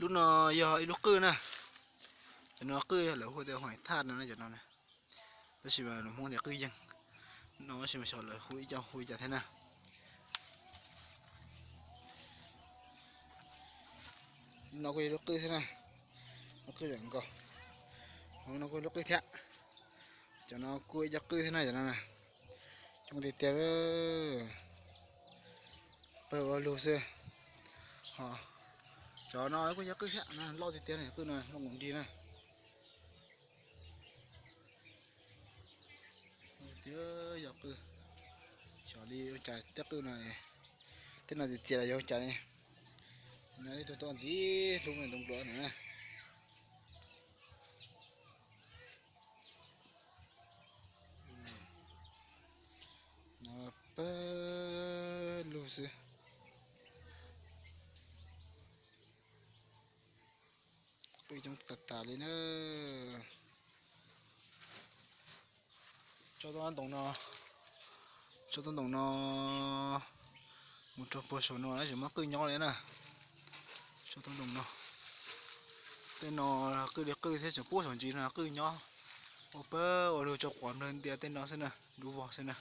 Lub no yog ib lub qwj na. Cov no qwj yog lawv hu tias hoim thaj no, cov no na. Tab sis mas lus Hmoob tias qwj yeeg no, tab sis mas xyov lawv hu ib co hu li cas thiab na. No kuj yog lub qwj thiab na. Lub qwj zoo nkauj. No kuj lub qwj thiab. Cov no kuj ib co qwj thiab na, cov no na. Coob tiag tiag, pawg ua lug xwb. Ho cov no kuj yog qwj thiab na, loj tiag tiag na, qwj no loj nkaus nrig na. Tiag, yog qwj. Xyov li ua cas tej qwj no, tej no txias txias los yog ua cas ne. No ib tug tuaj ntxiv hlub ntoo npluav no na. No pawg lug xwb. Qwj coob tas tas li na. Tsob ntoo no, tsob ntoo no mus rau puag saum no tseem muaj qwj nyob li na. Tsob ntoo no, tej no qwj li qwj thiab, tseem puag saum ntsis no qwj nyob. Ua pawg ua lug tso quav nplawg ntias tej no xwb na, lub vog xwb na.